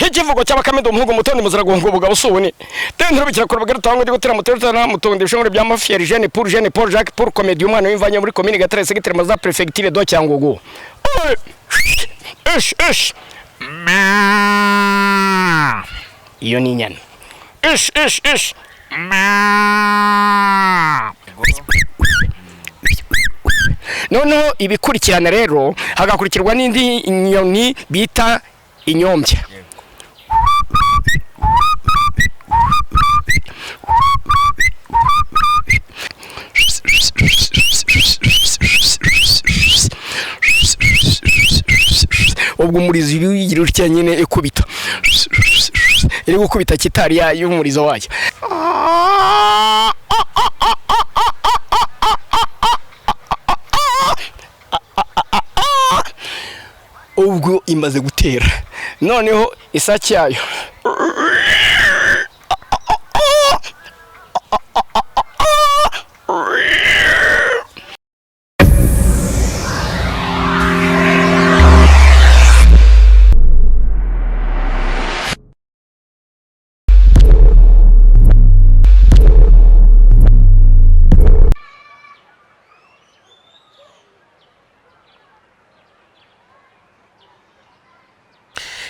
Ikivugo cy'abakame, ndi umuhungu mutondi muzira guhunga ubugabo si ubuni. Tentero bikira kora bagara tangwa ndi gutera mutero na mutonde ibishongore bya mafier Jeune pour Jeune Paul Jacques pour Comédie, umwana w'imvanye muri commune Gatare, secrétaire maza préfecture de Cyangugu. Ish ish. Iyo ni inyana. Ish ish ish. Noneho ibikurikirana rero hagakurikirwa n'indi nyoni bita inyombya. Ubwo umurizo uyigira utya nyine ikubita, iri gukubita kitari y'umurizo wayo. Ubwo imaze gutera, noneho isake yayo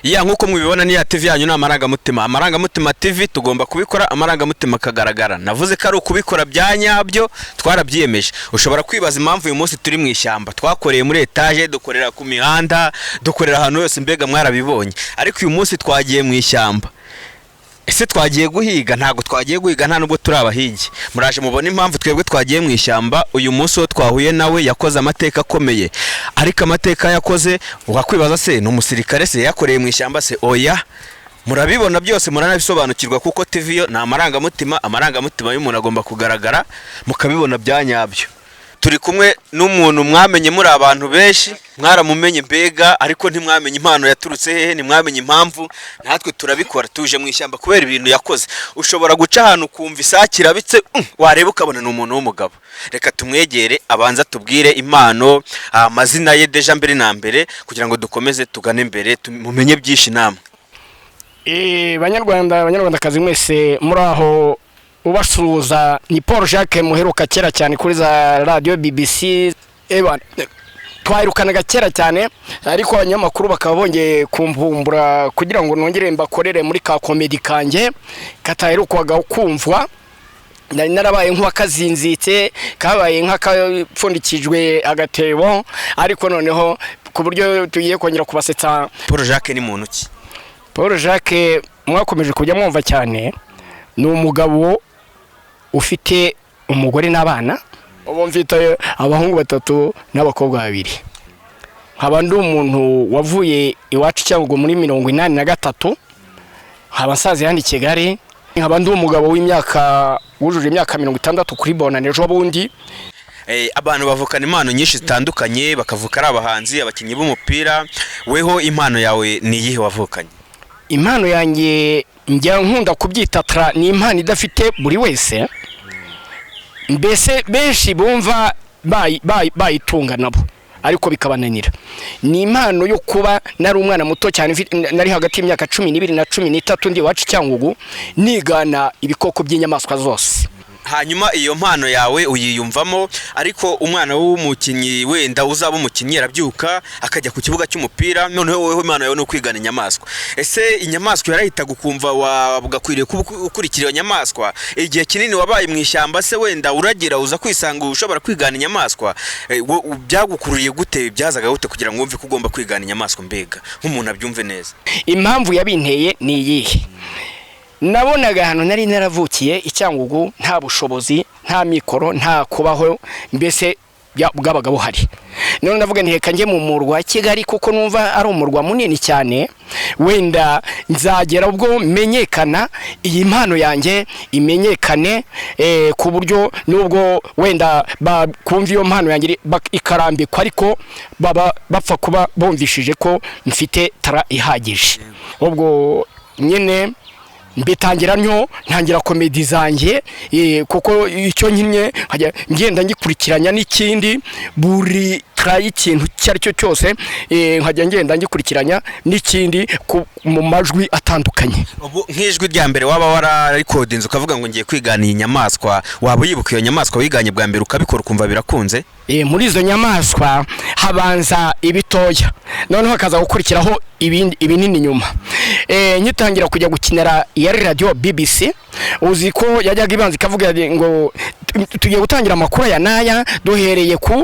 Ya, nk'uko mubibona ni ya TV yanyu, ni Amarangamutima. Amarangamutima TV, tugomba kubikora amarangamutima akagaragara. Navuze ko ari ukubikora bya nyabyo, twarabyiyemeje. Ushobora kwibaza impamvu uyu munsi turi mu ishyamba. Twakoreye muri etaje, dukorera ku mihanda, dukorera ahantu hose, mbega mwarabibonye. Ariko uyu munsi twagiye mu ishyamba. Ese twagiye guhiga? Ntabwo twagiye guhiga, nta nubwo turi abahigi. Muraje mubone impamvu twebwe twagiye mu ishyamba. Uyu munsi uwo twahuye nawe yakoze amateka akomeye, ariko amateka yakoze wakwibaza se ni umusirikare, se yakoreye mu ishyamba se? Oya, murabibona byose, muranabisobanukirwa, kuko TV yo ni amarangamutima. Amarangamutima y'umuntu agomba kugaragara, mukabibona bya nyabyo. Turi kumwe n'umuntu mwamenye muri abantu benshi, mwaramumenye mbega, ariko ntimwamenye impano yaturutse hehe, ntimwamenye impamvu natwe turabikora. Tuje mu ishyamba kubera ibintu yakoze. Ushobora guca ahantu ukumva isake irabitse, wareba ukabona ni umuntu w'umugabo. Reka tumwegere abanza tubwire impano, amazina ye déjà mbere na mbere, kugira ngo dukomeze tugane imbere mumenye byinshi namwe. Banyarwanda, banyarwandakazi mwese muri aho, ubasuhuza ni Paul Jacques muheruka kera cyane kuri za radio BBC. Eba, twahirukanaga kera cyane, ariko abanyamakuru bakaba bongeye kumvumbura kugira ngo nongere mbakorere muri ka comedy kanjye kataherukwaga kumvwa. Nari narabaye nk'uwakazinzitse, kabaye nk'akapfundikijwe agatebo, ariko noneho ku buryo tugiye kongera kubasetsa. Paul Jacques ni muntu ki? Paul Jacques mwakomeje kujya mwumva cyane, ni umugabo ufite umugore n'abana. Ubu mfite abahungu batatu n'abakobwa babiri. Nkaba ndi umuntu wavuye iwacu cyangwa muri 83, nkaba nsaze hano i Kigali. Nkaba ndi umugabo w'imyaka wujuje imyaka 60 kuri bonane ejo bundi. Abantu bavukana impano nyinshi zitandukanye, bakavuka ari abahanzi, abakinnyi b'umupira. Weho impano yawe ni iyihe wavukanye? Impano yanjye njya nkunda kubyita tra, ni impano idafite buri wese, mbese benshi bumva bayitunga nabo ariko bikabananira. Ni impano yo kuba nari umwana muto cyane, nari hagati y'imyaka 12 na 13, ndi iwacu Cyangugu, nigana ibikoko by'inyamaswa zose. Hanyuma iyo mpano yawe uyiyumvamo, ariko umwana w'umukinnyi, wenda uzaba umukinnyi, arabyuka akajya ku kibuga cy'umupira. Noneho wowe impano yawe ni ukwigana inyamaswa. Ese inyamaswa yarahitaga ukumva wagakwiriye kuba ukurikira iyo nyamaswa? Igihe kinini wabaye mu ishyamba se, wenda uragira uza kwisanga ushobora kwigana inyamaswa? Byagukururiye gute, byazaga gute kugira ngo wumve ko ugomba kwigana inyamaswa, mbega nk'umuntu abyumve neza? Impamvu yabinteye ni iyihe? Nabonaga ahantu nari naravukiye i Cyangugu nta bushobozi, nta mikoro, nta kubaho mbese bwabaga buhari. None ndavuga nti reka njye mu murwa wa Kigali, kuko numva ari umurwa munini cyane, wenda nzagera ubwo menyekana, iyi mpano yanjye imenyekane, ku buryo nubwo wenda bakumva iyo mpano yanjye ikarambikwa, ariko baba bapfa kuba bumvishije ko mfite tara ihagije. Ubwo nyine Mbitangira ntyo, ntangira comedy zanjye, kuko icyo nkinnye nkajya ngenda ngikurikiranya n'ikindi. Buri try ikintu icyo ari cyo cyose, nkajya ngenda ngikurikiranya n'ikindi mu majwi atandukanye. Ubu nk'ijwi rya mbere waba wararikodinze ukavuga ngo ngiye kwigana iyi nyamaswa, waba uyibuka iyo nyamaswa wiganye bwa mbere, ukabikora ukumva birakunze? Muri izo nyamaswa habanza ibitoya, noneho hakaza gukurikiraho ibindi ibinini nyuma. Ngitangira kujya gukinira yari radiyo BBC. Uzi ko yajyaga ibanza ikavuga ngo tugiye gutangira amakuru aya n'aya, duhereye ku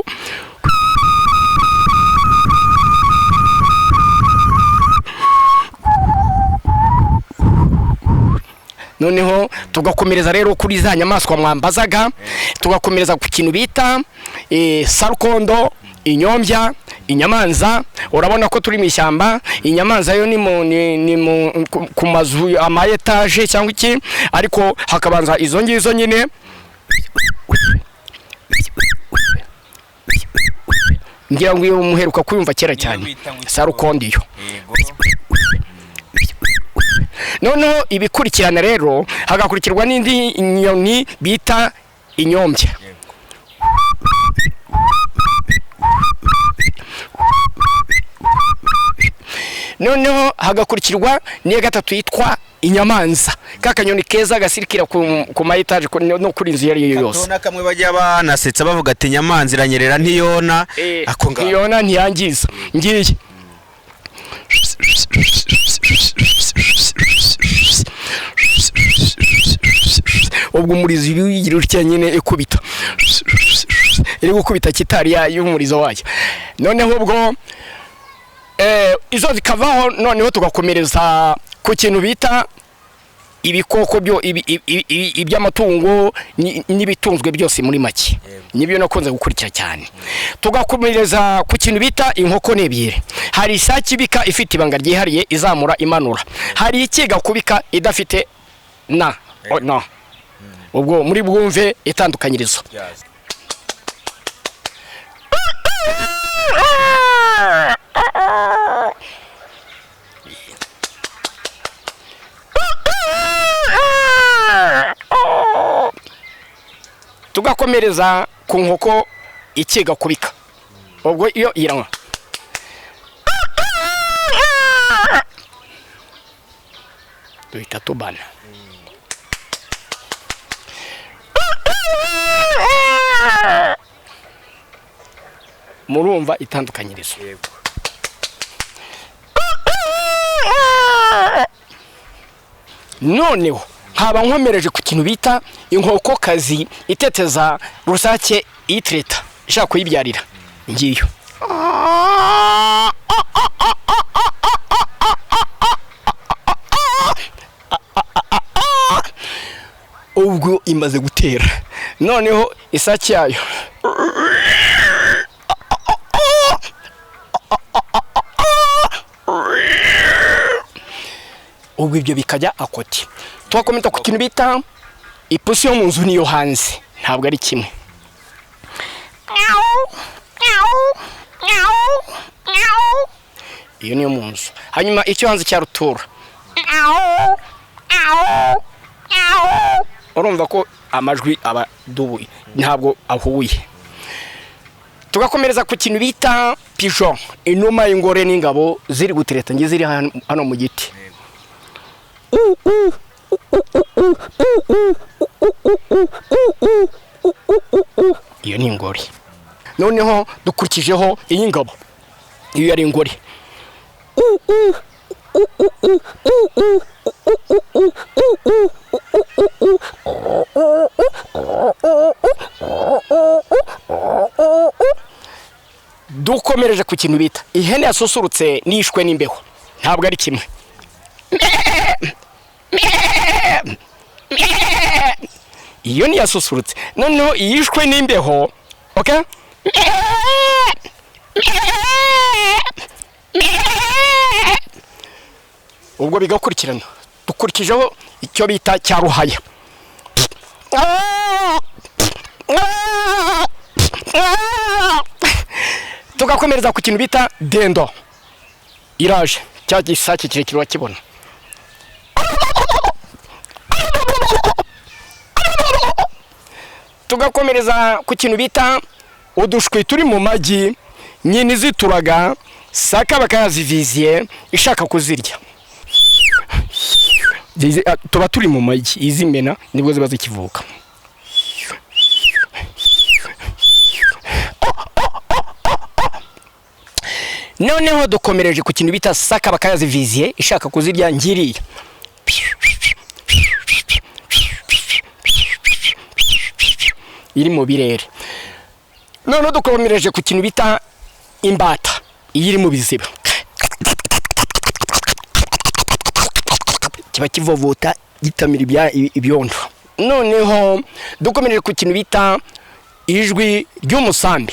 noneho tugakomereza rero kuri za nyamaswa mwambazaga, tugakomereza ku kintu bita sarukondo, inyombya, inyamanza. Urabona ko turi mu ishyamba. Inyamanza yo ni mu, ni, ni mu, ku mazu ama etaje cyangwa iki, ariko hakabanza izo ngizo nyine. Ngira ngo iyo muheruka kuyumva kera cyane, sarukondo iyo. Noneho ibikurikirana rero, hagakurikirwa n'indi nyoni bita inyombya. Noneho hagakurikirwa n'iya gatatu yitwa inyamanza, ka kanyoni keza gasirikira ku ma etaje no kuri inzu iyo ari yo yose. Katona kamwe bajya banasetsa bavuga ati inyamanza iranyerera ntiyona. Ako ngako. Ntiyona, ntiyangiza. Ngiye ubwo umurizo ugira utya nyine, ikubita, iri gukubita kitari y'umurizo wayo. Noneho ubwo izo zikavaho, noneho tugakomereza ku kintu bita ibikoko byo iby'amatungo n'ibitunzwe byose muri make, nibyo nakunze gukurikira cyane. Tugakomereza ku kintu bita inkoko n'ebyiri. Hari isake ibika ifite ibanga ryihariye, izamura imanura. Hari ikiga kubika idafite na o, no ubwo muri bwumve itandukanyirizo. Tugakomereza ku nkoko ikiga kubika, ubwo iyo iranywa. Duhita tubana. Murumva itandukanyirizo. Noneho nkaba nkomereje ku kintu bita inkokokazi iteteza rusake, iyitireta ishaka kuyibyarira. Ngiyo. Ubwo imaze gutera, noneho isake yayo ubwo ibyo bikajya akoti. Tugakomeza ku kintu bita ipusi yo mu nzu n'iyo hanze, ntabwo ari kimwe. Iyo niyo mu nzu. Hanyuma icyo hanze cya rutura, urumva ko amajwi aba dubuye, ntabwo ahuye. Tugakomereza ku kintu bita pigeon, inuma y'ingore n'ingabo ziri gutereta, ngiye ziri hano mu giti. U, u, u, u, u, u, u, u, u, u, u, u, u, u. Iyo ni ingore. Noneho dukurikijeho iy'ingabo, iyo yari ingore. U, u, u, u, u, u, u, u, u, u, u, u, u, u, u. Dukomereje ku kintu bita ihene yasusurutse nishwe n'imbeho, ntabwo ari kimwe. Iyo ni yasusurutse. Noneho iyishwe n'imbeho, okay, ubwo bigakurikirana. Dukurikijeho icyo bita cya ruhaya. Tugakomereza ku kintu bita dendo iraje, cya gisake kirekire wakibona. Tugakomereza ku kintu bita udushwi turi mu magi, nyina izituraga saka bakayaziviziye ishaka kuzirya. Tuba turi mu magi, izimena nibwo ziba zikivuka. Noneho dukomereje ku kintu bita saka bakayaziviziye ishaka kuzirya ngiriya. Iri mu birere. Noneho dukomereje ku kintu bita imbata iyi iri mu biziba. Kiba kivovota gitamira ibyondo. Noneho dukomereje ku kintu bita ijwi ry'umusambi.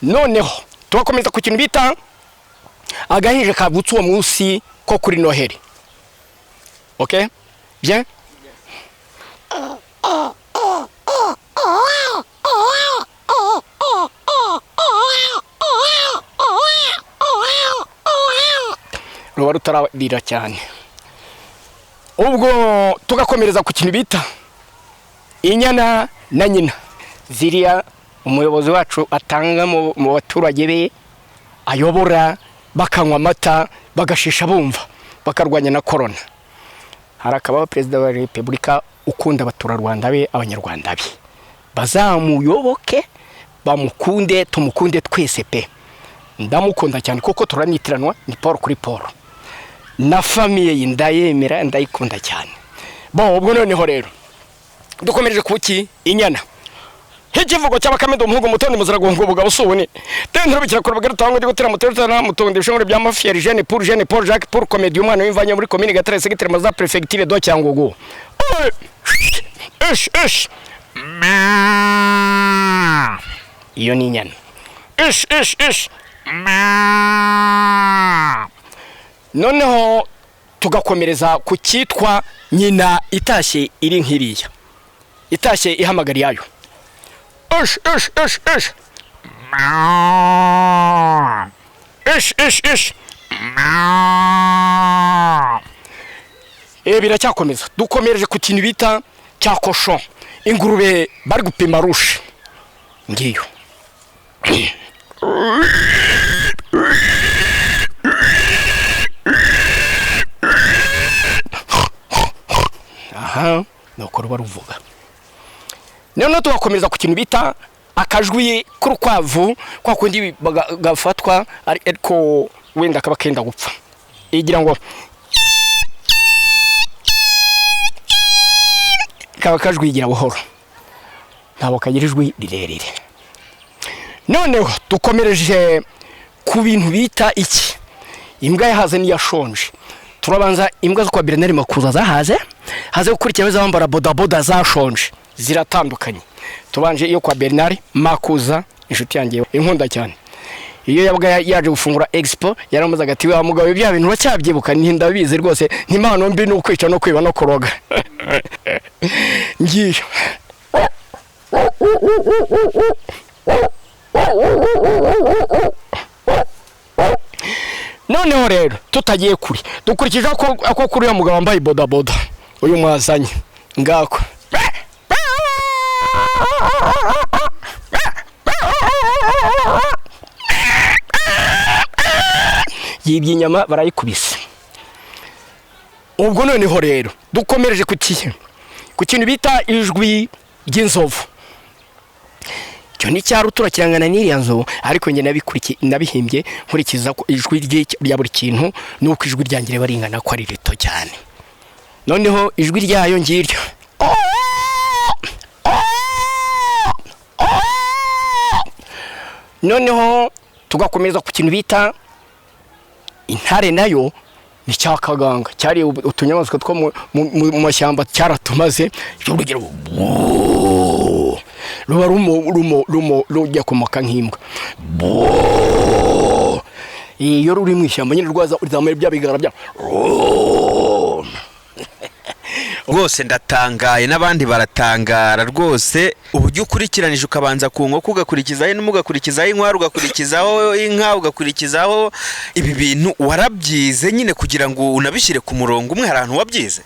Noneho tugakomeza ku kintu bita agahinja kavutse uwo munsi ko kuri Noheli. Okay? Bien? Ruba rutararira cyane. Ubwo tugakomereza ku kintu bita inyana na nyina. Ziriya umuyobozi wacu atanga mu baturage be ayobora, bakanywa amata bagashisha bumva, bakarwanya na corona. Harakaba perezida wa Republika ukunda abaturarwanda be, abanyarwanda be bazamuyoboke, bamukunde, tumukunde twese pe. Ndamukunda cyane kuko turanitiranwa, ni Paul kuri Paul na famille ye ndayemera, ndayikunda cyane. Bon, ubwo noneho rero dukomereje kuki inyana. Ikivugo cy'abakamendo umuhungu mutoni muziragongo ubugabo subone. Tentro bikira kurubagara tangwa ndi gutera mutero mutonde bishongore bya mafier Jeune pour Jeune Paul Jacques pour comédie umwana w'imvanye muri commune Gatare secrétaire maza préfecture do Cyangugu. Ish ish. Iyo ni inyana. Ish ish ish. Noneho tugakomereza ku cyitwa nyina itashye iri nkiriya. Itashye ihamagara yayo. Ish ish ish ish. Ish ish ish. Biracyakomeza. Dukomereje ku kintu bita cya cochon. Ingurube bari gupima rushe. Ngiyo. Aha, nuko ruba ruvuga. Noneho tugakomereza ku kintu bita akajwi k'urukwavu, kwa kundi gafatwa ariko wenda kaba kenda gupfa. Igira ngo kaba kajwigira buhoro, ntabwo kagira ijwi rirerire. Noneho dukomereje ku bintu bita iki imbwa yahaze niyashonje. Turabanza imbwa zo kwa Bernard Makuza zahaze, haze gukurikira bambara bodaboda zashonje, ziratandukanye. Tubanje iyo kwa Bernard Makuza, inshuti yanjye inkunda cyane. Iyo yabaga yaje gufungura expo yaramaze agati wa mugabo ibya bintu bacyabyibuka ntindabizi rwose, ntimano mbi no kwica no kwiba no kuroga. Ngiyo. Noneho rero tutagiye kuri dukurikije ako kuri uyu mugabo wambaye bodaboda uyu mwazanye ngako. Yibye inyama barayikubise. Ubwo noneho rero dukomereje ku kintu bita ijwi ry'inzovu. Cyo ni cyarutura kirangana n'iriya nzovu, ariko nge nabihimbye nkurikiza ko ijwi rya buri kintu nuko ijwi ryanjye baringana ko ari rito cyane. Noneho ijwi ryayo ngiryo. Noneho tugakomeza ku kintu bita intare, nayo ni cyakaganga cyari utunyamaswa two mu mashyamba cyaratumaze. Urugero ruba rumo rumo rujya kumoka nk'imbwa. Iyo ruri mu ishyamba nyine rwaza uzamuye bya bigara bya. Rwose ndatangaye n'abandi baratangara rwose, uburyo ukurikiranije ukabanza ku nkoko, ugakurikizaho inuma, ugakurikizaho inkware, ugakurikizaho inka, ugakurikizaho ibi bintu warabyize nyine kugira ngo unabishyire ku murongo umwe. Hari ahantu wabyize?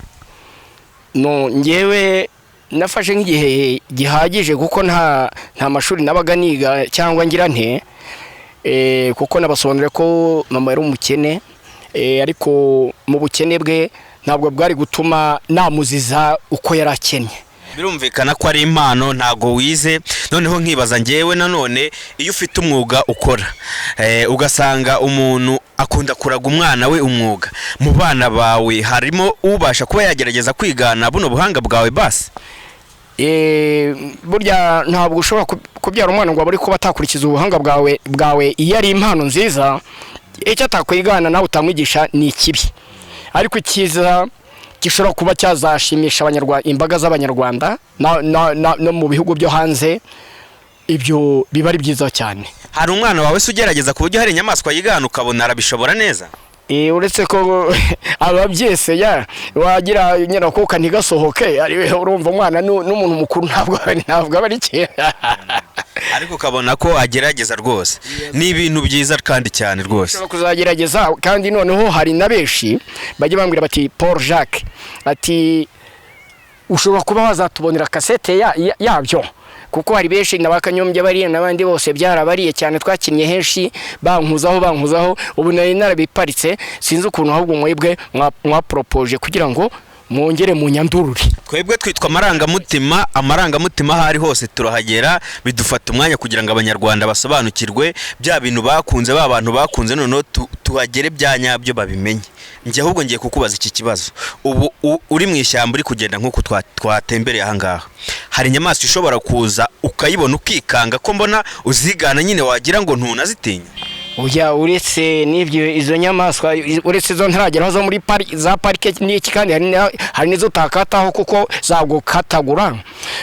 No, ngewe nafashe nk'igihe gihagije kuko nta mashuri nabaga niga cyangwa ngira nte, kuko nabasobanuriye ko mama yari umukene, ariko mu bukene bwe ntabwo bwari gutuma namuziza uko yari akennye. Birumvikana ko ari impano, ntago wize. Noneho nkibaza ngewe nanone, iyo ufite umwuga ukora, ugasanga umuntu akunda kuraga umwana we umwuga, mu bana bawe harimo ubasha kuba yagerageza kwigana buno buhanga bwawe basi? Burya ntabwo ushobora kubyara umwana ngo abure kuba atakurikiza ubuhanga bwawe iyo ari impano nziza. Icyo atakwigana nawe utamwigisha ni ikibi, ariko icyiza gishobora kuba cyazashimisha imbaga z'Abanyarwanda no mu bihugu byo hanze, ibyo biba ari byiza cyane. Hari umwana wawe se ugerageza ku buryo hari inyamaswa yigana ukabona arabishobora neza? Uretse ko ababyese ya wagira nyirakuka ntigasohoke, urumva umwana n'umuntu mukuru ntabwo aba ari kera. Ariko ukabona ko agerageza rwose, ni ibintu byiza kandi cyane rwose. Ushobora kuzagerageza, kandi noneho hari na benshi bajya bambwira bati Paul Jacques, ati ushobora kuba wazatubonera kasete yabyo, kuko hari benshi na Bakanyombya bariya n'abandi bose byarabariye cyane, twakinnye henshi bankuzaho, ubu nari narabiparitse, sinzi ukuntu ahubwo mwebwe mwaporopoje kugira ngo mwongere munyandurure. Twebwe twitwa amarangamutima, amarangamutima aho ari hose turahagera, bidufata umwanya kugira ngo Abanyarwanda basobanukirwe bya bintu bakunze, ba bantu bakunze, noneho tuhagere bya nyabyo babimenye. Njye ahubwo ngiye kukubaza iki kibazo: ubu uri mu ishyamba uri kugenda nk'uko twatembereye aha ngaha, hari inyamaswa ishobora kuza ukayibona ukikanga, ko mbona uzigana nyine wagira ngo ntunazitinya? Oya, uretse n'ibyo, izo nyamaswa uretse izo ntarageraho zo muri za parike n'iki, kandi hari n'izo utakataho kuko zagukatagura.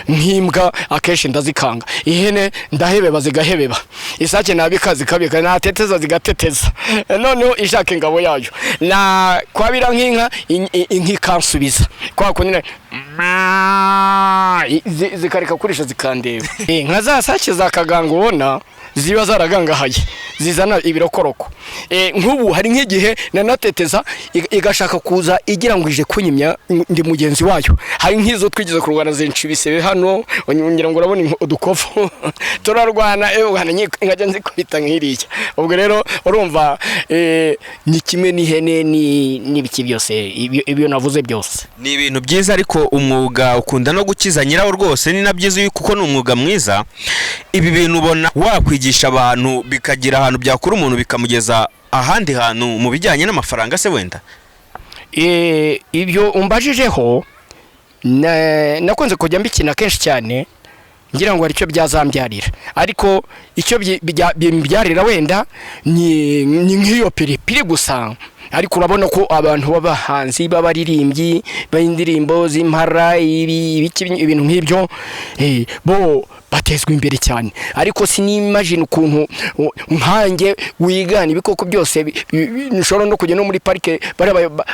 Nk'imbwa akenshi ndazikanga, ihene ndahebeba zigahebeba, isake nabika zikabika, nateteza zigateteza, noneho ishaka ingabo yayo na kwabira nk'inka, inka ikansubiza kwa kundi zikareka kurisha zikandeba. Nka za sake za kaganga ubona ziba zaragangahaye zizana ibirokoroko. Nk'ubu hari nk'igihe nanateteza igashaka kuza igira ngo ije kunyimya ndi mugenzi wayo. Hari nk'izo twigeze kurwana zinca ibisebe hano, ngira ngo urabona udukovu turarwana, nkajya nzikubita nk'iriya. Ubwo rero urumva, ni kimwe n'ihene n'ibiki byose, ibyo navuze byose ni ibintu byiza. Ariko umwuga ukunda no gukiza nyirawo rwose, ni na byiza kuko ni umwuga mwiza. Ibi bintu ubona wakwigisha abantu bikagira ahantu byakura umuntu bikamugeza ahandi hantu mu bijyanye n'amafaranga se wenda? Ibyo umbajijeho nakunze kujya mbikina kenshi cyane ngira ngo aricyo byazambyarira, ariko icyo bimbyarira wenda ni nk'iyo piripiri gusa. Ariko urabona ko abantu b'abahanzi b'abaririmbyi b'indirimbo z'impara ibintu nk'ibyo, bo batezwa imbere cyane. Ariko sinimagine ukuntu nkanjye wigana ibikoko byose, nshobora no kujya no muri parike bari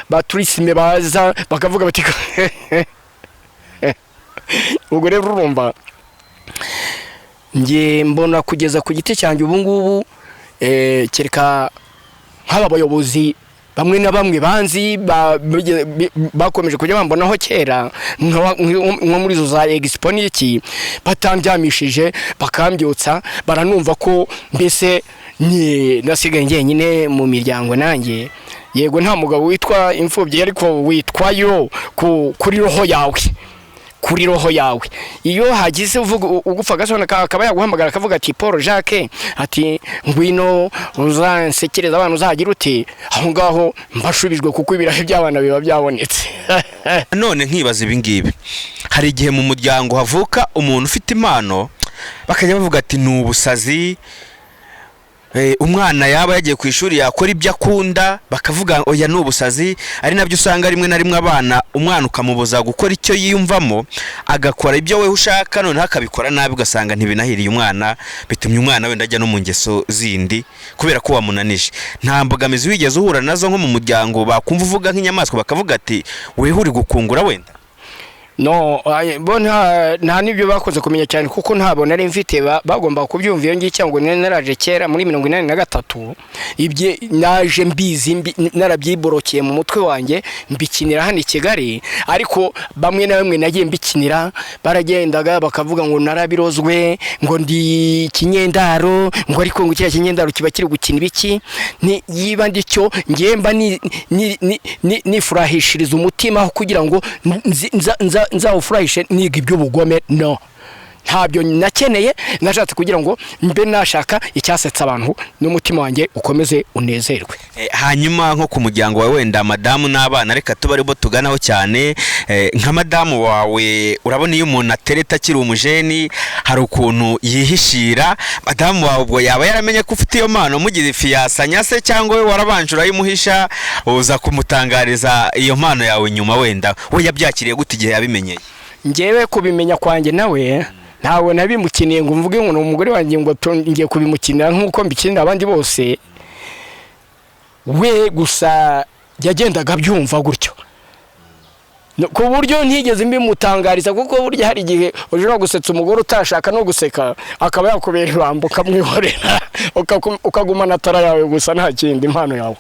ba tourisme baza bakavuga bati ubwo rero urumva nge mbona kugeza ku giti cyanjye ubu ngubu, kereka nk'aba bayobozi bamwe na bamwe banzi bakomeje kujya bambonaho kera nko muri zo za expo n'iki, batambyamishije bakambyutsa, baranumva ko mbese ni nasigaye njyenyine mu miryango nanjye. Yego nta mugabo witwa imfubyi, ariko witwayo kuri roho yawe, kuri roho yawe. Iyo hagize uvuga ugufa gasona akaba yaguhamagara akavuga ati Paul Jacques, ati ngwino uzansekereza abantu uzagira uti, aho ngaho mbashubijwe kuko ibirayi by'abana biba byabonetse. None nkibaza ibi ngibi, hari igihe mu muryango havuka umuntu ufite impano bakajya bavuga ati ni ubusazi, umwana yaba yagiye ku ishuri yakora ibyo akunda bakavuga oya ni ubusazi. Ari nabyo usanga rimwe na rimwe abana, umwana ukamubuza gukora icyo yiyumvamo agakora ibyo we ushaka, noneho akabikora nabi ugasanga ntibinahiriye umwana, bitumye umwana wenda ajya no mu ngeso zindi kubera ko wamunanije. Nta mbogamizi wigeze uhura nazo nko mu muryango bakumva uvuga nk'inyamaswa bakavuga ati weho uri gukungura wenda? No, bo nta n'ibyo bakunze kumenya cyane, kuko ntabwo nari mfite, bagomba kubyumva iyo ngiye, cyangwa nari naraje kera muri 83. Ibye naje mbizi, narabyiborokeye mu mutwe wanjye, mbikinira hano i Kigali. Ariko bamwe na bamwe nagiye mbikinira baragendaga bakavuga ngo narabirozwe, ngo ndi ikinyendaro, ngo ariko ngo kiriya kinyendaro kiba kiri gukina ibiki? Ni yiba ndicyo ngiye mba nifurahishiriza umutima aho kugira ngo nzawufurahishe niga iby'ubugome. No, ntabyo nakeneye. Nashatse kugira ngo mbe nashaka icyasetsa abantu n'umutima wanjye ukomeze unezerwe. Hanyuma nko ku muryango wawe, wenda madamu n'abana, reka tuba aribo tuganaho cyane. Nka madamu wawe, urabona iyo umuntu atereta akiri umujeni hari ukuntu yihishira. Madamu wawe ubwo yaba yaramenye ko ufite iyo mpano mugize fiyasanya se, cyangwa we warabanje urayimuhisha, uza kumutangariza iyo mpano yawe nyuma? Wenda we yabyakiriye gute igihe yabimenyeye? Njyewe kubimenya kwanjye nawe ntabwo nabimukiniye ngo mvuge ngo ni umugore wanjye, ngo ngiye kubimukinira nk'uko mbikinira abandi bose. We gusa yagendaga abyumva gutyo. No, ku buryo ntigeze mbimutangariza, kuko burya hari igihe ushobora gusetsa umugore utashaka no guseka, akaba yakubera ibambo ukamwihorera, ukagumana tara yawe gusa, nta kindi, impano yawe.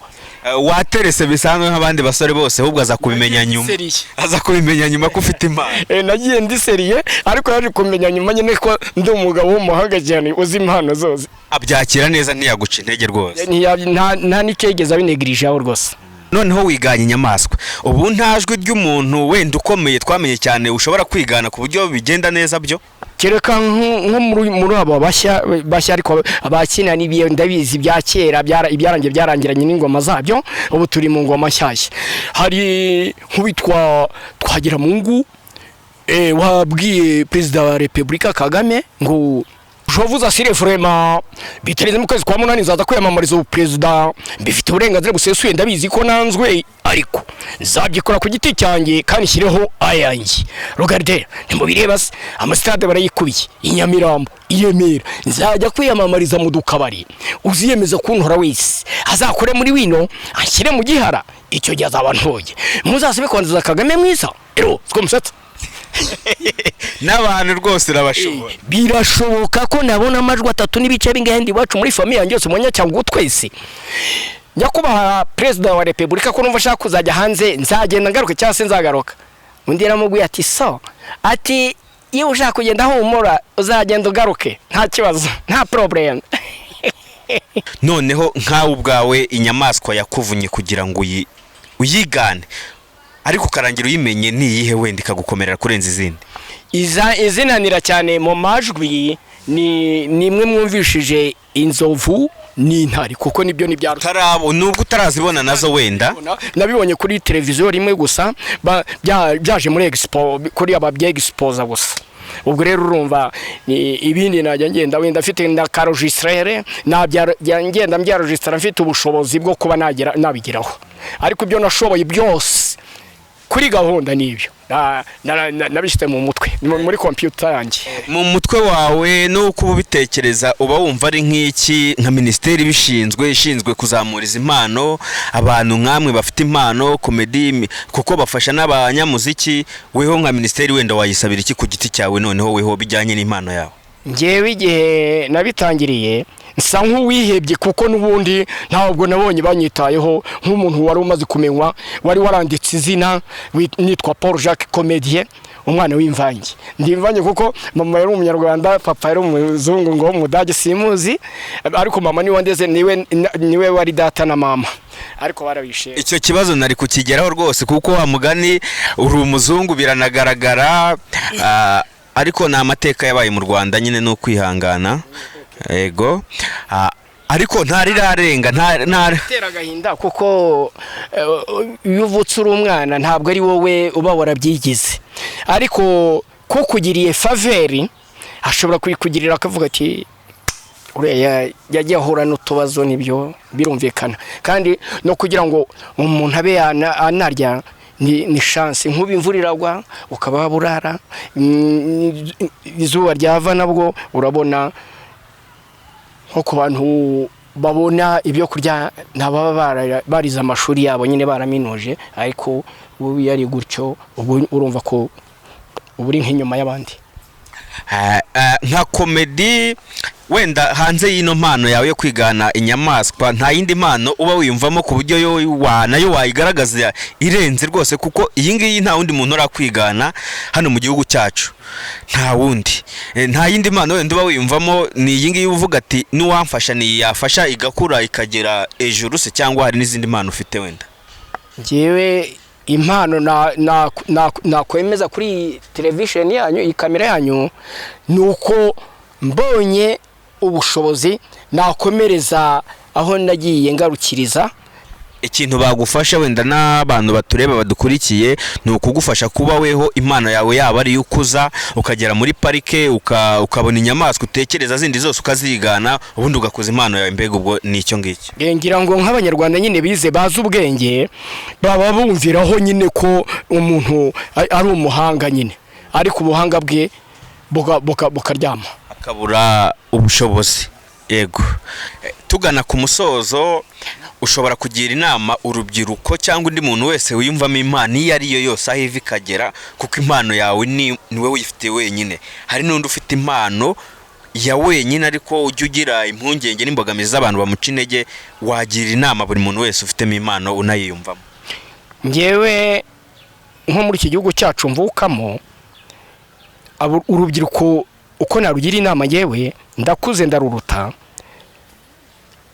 Waterese bisanzwe nk'abandi basore bose, ahubwo aza kubimenya nyuma? Sérieux. Aza kubimenya nyuma ko ufite impano? Nagiye ndi sérieux, ariko yaje kumenya nyuma nyine ko ndi umugabo w'umuhanga cyane uzi impano zose. Abyakira neza, ntiyaguca intege rwose? Nta n'icyo yigeze abinegirijeho rwose. Noneho wiganye inyamaswa, ubu nta jwi ry'umuntu wenda ukomeye twamenye cyane ushobora kwigana ku buryo bigenda neza byo? Kereka nko muri abo bashya bashya, ariko abakina n'ibiyo ndabizi bya kera ibyarangiye byarangiranye n'ingoma zabyo. Ubu turi mu ngoma nshyashya. Hari nk'uwitwa Twagiramungu, wabwiye Perezida wa Repubulika Kagame ngo: "Je vous assure vraiment, bitarenze mu kwezi kwa munani nzaza kwiyamamariza ubuperezida. Mbifite uburenganzira busesuye. Ndabizi ko nanzwe, ariko nzabyikora ku giti cyanjye kandi nshyireho ayanjye. Regardez, ntimubireba se? Amasitade barayikubiye, i Nyamirambo, i Remera. Nzajya kwiyamamariza mu dukabari. Uziyemeza kuntora wese azakore muri wino anshyire mu gihara, icyo gihe azaba ntoye. Muzasabe kwanduza Kagame mwiza." Ero siko musatsa. N'abantu rwose urabashobora. Birashoboka ko nabona amajwi atatu n'ibice bingahe ndi iwacu muri famille yanjye yose, mu Banyacyangugu twese. Nyakubahwa Perezida wa Repubulika, ko numva ashaka kuzajya hanze, nzagenda ngaruke cyangwa se nzagaruka?" Undi yaramubwiye ati: "So," ati, "iyo ushaka kugenda humura, uzagenda ugaruke, nta kibazo, nta problème." Noneho nkawe ubwawe, inyamaswa yakuvunye kugira ngo uyigane ariko ukarangira uyimenye ni iyihe, wenda ikagukomerera kurenza izindi? Iza izinanira cyane mu majwi ni imwe mwumvishije, inzovu n'intare, kuko nibyo ni bya Utarabo, nubwo utarazibona nazo wenda? Nabibonye kuri televiziyo rimwe gusa, byaje muri expo, kuri aba exposa gusa. Ubwo rero urumva ibindi najya ngenda wenda mfite na ka enregistreur, ngenda mbyaregistra, mfite ubushobozi bwo kuba nagera nabigeraho. Ariko ibyo nashoboye byose kuri gahunda nibyo nabishyize mu mutwe, ni muri computer yanjye. Mu mutwe wawe nuko uba ubitekereza, uba wumva ari nk'iki, nka minisiteri ibishinzwe, ishinzwe kuzamura izi impano, abantu nk'amwe bafite impano comedy, kuko bafasha n'abanyamuziki, weho nka minisiteri wenda wayisabira iki ku giti cyawe, noneho weho bijyanye n'impano yawe? Ngewe igihe nabitangiriye nsa nk'uwihebye, kuko n'ubundi ntabwo nabonye banyitayeho nk'umuntu wari umaze kumenywa, wari waranditse izina, nitwa Paul Jacques Comédien, umwana w'imvange. Ndi imvange kuko mama yari umunyarwanda, papa yari umuzungu ngo w'umudage, simuzi, ariko mama niwe wandeze, niwe wari data na mama, ariko barabishe. Icyo kibazo nari kukigeraho rwose, kuko wa mugani uri umuzungu biranagaragara, ariko ni amateka yabaye mu Rwanda nyine, ni ukwihangana. Yego. Ariko ntarirarenga nta Bitera agahinda, kuko iyo uvutse uri umwana ntabwo ari wowe uba warabyigize, ariko kukugiriye faveur ashobora kuyikugirira akavuga ati: "Uriya yagiye ahura n'utubazo." Nibyo, birumvikana. Kandi no kugira ngo umuntu abe anarya ni chance. Nk'ubu imvura iragwa ukaba waburara, izuba ryava nabwo urabona nko ku bantu babona ibyo kurya ntababa barize amashuri yabo nyine, baraminuje. Ariko ubu iyo ari gutyo, ubu urumva ko Uba uri nk'inyuma y'abandi. Nka comedy wenda, hanze y'ino mpano yawe yo kwigana inyamaswa, nta yindi mpano uba wiyumvamo ku buryo yo nayo wayigaragaza irenze rwose? Kuko iyi ngiyi nta wundi muntu urakwigana hano mu gihugu cyacu, nta wundi. Nta yindi mpano wenda uba wiyumvamo? Ni iyi ngiyi uvuga ati n'uwamfasha ni iyi yafasha igakura ikagera ejuru se, cyangwa hari n'izindi mpano ufite wenda? Ngewe impano nakwemeza kuri iyi television yanyu, iyi kamera yanyu, ni uko mbonye ubushobozi nakomereza aho nagiye ngarukiriza. Ikintu bagufasha wenda n'abantu batureba badukurikiye ni ukugufasha kuba weho impano yawe yaba ari ukuza ukagera muri parike, ukabona inyamaswa utekereza zindi zose ukazigana, ubundi ugakuza impano yawe. Mbega ubwo ni icyo ngicyo. Ngira ngo nk'Abanyarwanda nyine bize, bazi ubwenge, baba bumviraho nyine ko umuntu ari umuhanga nyine, ariko ubuhanga bwe bukaryama. Akabura ubushobozi, yego. Tugana ku musozo, ushobora kugira inama urubyiruko cyangwa undi muntu wese wiyumvamo impano iyo ari yo yose, aho iva ikagera, kuko impano yawe ni wowe uyifite wenyine, hari n'undi ufite impano ya wenyine ariko ujya ugira impungenge n'imbogamizi z'abantu bamuca intege. Wagira inama buri muntu wese ufitemo impano unayiyumvamo? Ngewe nko muri iki gihugu cyacu mvukamo, urubyiruko uko narugira inama, ngewe ndakuze ndaruruta,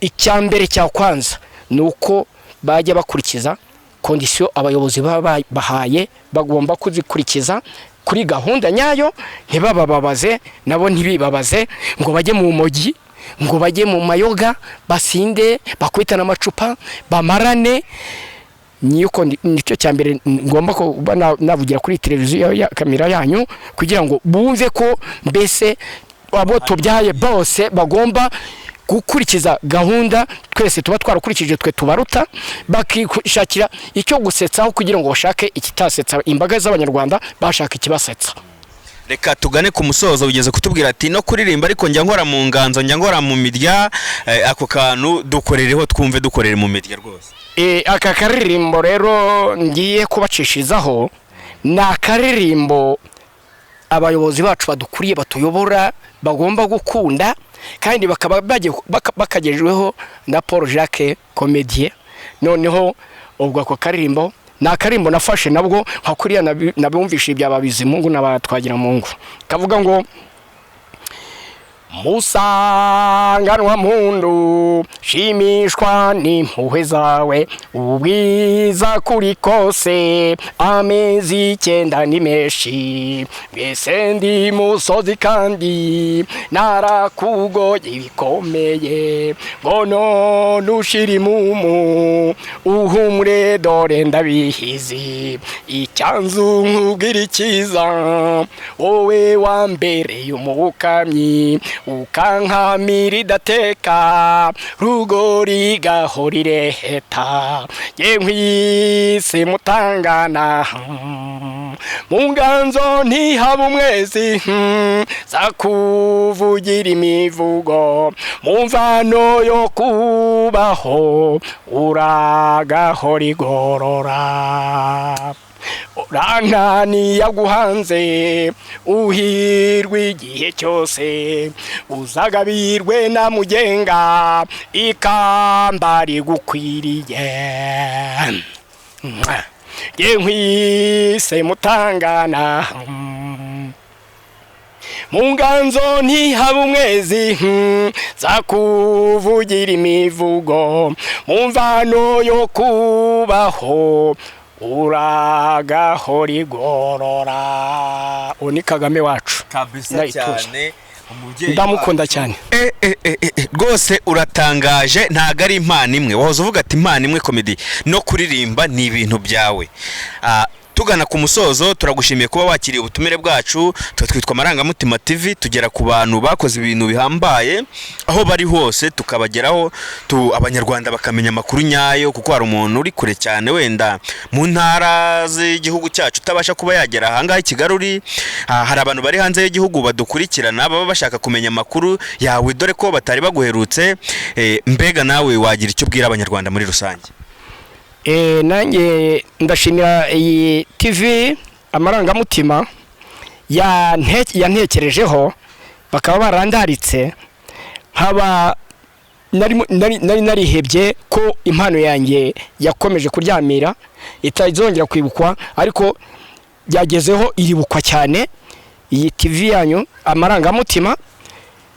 icya mbere cya kwanza ni uko bajya bakurikiza conditions abayobozi baba bahaye. Bagomba kuzikurikiza kuri gahunda nyayo, ntibabababaze, nabo ntibibabaze ngo bajye mu mogi, ngo bajye mu mayoga, basinde, bakubitane amacupa, bamarane. Niyo nicyo cya mbere ngomba kuba navugira kuri televiziyo ya kamera yanyu, kugira ngo bumve ko mbese abo tubyaye bose bagomba gukurikiza gahunda twese tuba twarakurikije, twe tubaruta, bakishakira icyo gusetsaho kugira ngo bashake ikitasetsa imbaga z'Abanyarwanda, bashaka ikibasetsa. Reka tugane ku musozo. Ugeze kutubwira ati no kuririmba ariko njya nkora mu nganzo, njya nkora mu mirya. Ako kantu dukorereho twumve, dukorere mu mirya rwose. Aka karirimbo rero ngiye kubacishirizaho ni akaririmbo abayobozi bacu badukuriye, batuyobora, bagomba gukunda kandi bakaba bakagejejweho na Paul Jacques Comédien. Noneho ubwo ako karirimbo ni akaririmbo nafashe nabwo nka kuriya nabumvishije ibya Babizimungu n'abatwagiramungu, kavuga ngo: "Musanganwa mpundu, shimishwa n'impuhwe zawe, ubwiza kuri kose, amezi 9 ni menshi, mbese ndi musozi kandi narakugoye ibikomeye, ngo none ushira imumu, uhumure dore ndabihizi, icyanzu nkubwira icyiza, wowe wambereye umukamyi, ukankamira idateka, rugori gahora ireheta, ye nkwise mutangana, mu nganzo ntihaba umwezi, zakuvugira imivugo, mu mvano yo kubaho, uragahora igorora, urantani yaguhanze, uhirwe igihe cyose, uzagabirwe na Mugenga ikamba rigukwiriye, ye nkwise mutangana, mu nganzo ntihaba umwezi, zakuvugira imivugo, mu mvano yo kubaho, uragahora igorora." Uwo ni Kagame wacu. Kabisa. Ndayituye. Cyane umubyeyi. Ndamukunda cyane. Rwose uratangaje. Ntabwo ari impano imwe wahoze uvuga ati impano imwe, comedy no kuririmba ni ibintu byawe. Tugana ku musozo, turagushimiye kuba wakiriye ubutumire bwacu. Tuba twitwa Amarangamutima TV, tugera ku bantu bakoze ibintu bihambaye aho bari hose, tukabageraho Abanyarwanda bakamenya amakuru nyayo, kuko hari umuntu uri kure cyane wenda mu ntara z'igihugu cyacu utabasha kuba yagera ahangaha i Kigali uri. Hari abantu bari hanze y'igihugu badukurikirana, baba bashaka kumenya amakuru yawe, dore ko batari baguherutse. Mbega nawe wagira icyo ubwira Abanyarwanda muri rusange? Nanjye ndashimira iyi TV Amarangamutima. yantekerejeho, bakaba barandaritse, nkaba nari narihebye ko impano yanjye yakomeje kuryamira itazongera kwibukwa, ariko byagezeho iribukwa cyane. Iyi TV yanyu Amarangamutima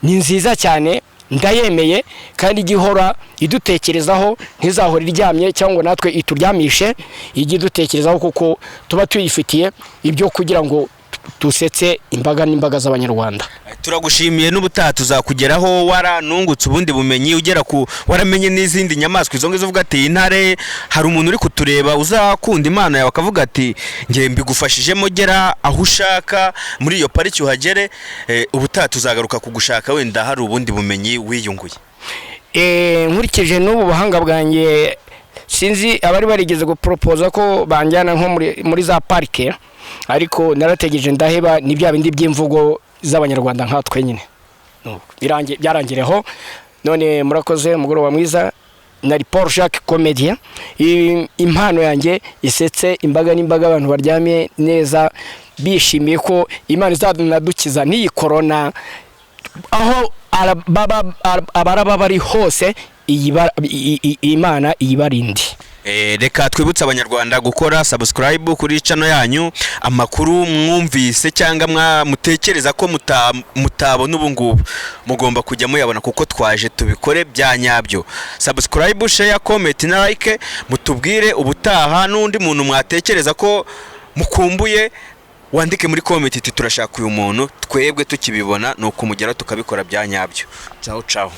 ni nziza cyane, ndayemeye, kandi igihora idutekerezaho, ntizahora iryamye cyangwa ngo natwe ituryamishe, ijye idutekerezaho kuko tuba tuyifitiye ibyo kugira ngo dusetse imbaga n'imbaga z'Abanyarwanda. Turagushimiye, n'ubutaha tuzakugeraho waranungutse ubundi bumenyi, ugera ku waramenye n'izindi nyamaswa izo ngizo uvuga ati intare. Hari umuntu uri kutureba uzakunda impano yawe akavuga ati nge mbigufashijemo, gera aho ushaka muri iyo pariki uhagere. Ubutaha tuzagaruka kugushaka wenda hari ubundi bumenyi wiyunguye. Nkurikije n'ubu buhanga bwanjye, sinzi abari barigeze guporopoza ko banjyana nko muri za parike, ariko narategereje ndaheba. Ni bya bindi by'imvugo z'Abanyarwanda nkatwe nyine byarangireho. None murakoze, umugoroba mwiza. Nari Paul Jacques Comedien. Impano yanjye isetse imbaga n'imbaga, abantu baryamye neza bishimiye ko Imana izanadukiza n'iyi korona, aho abaraba bari hose Imana iyibarinde. Reka twibutse Abanyarwanda gukora subscribe kuri channel yanyu. Amakuru mwumvise cyangwa mutekereza ko mutabona ubu ngubu, mugomba kujya muyabona kuko twaje tubikore bya nyabyo. Subscribe, share, comment na like. Mutubwire ubutaha n'undi muntu mwatekereza ko mukumbuye, wandike muri comment iti turashaka uyu muntu. Twebwe tukibibona ni ukumugera tukabikora bya nyabyo. Ciao ciao.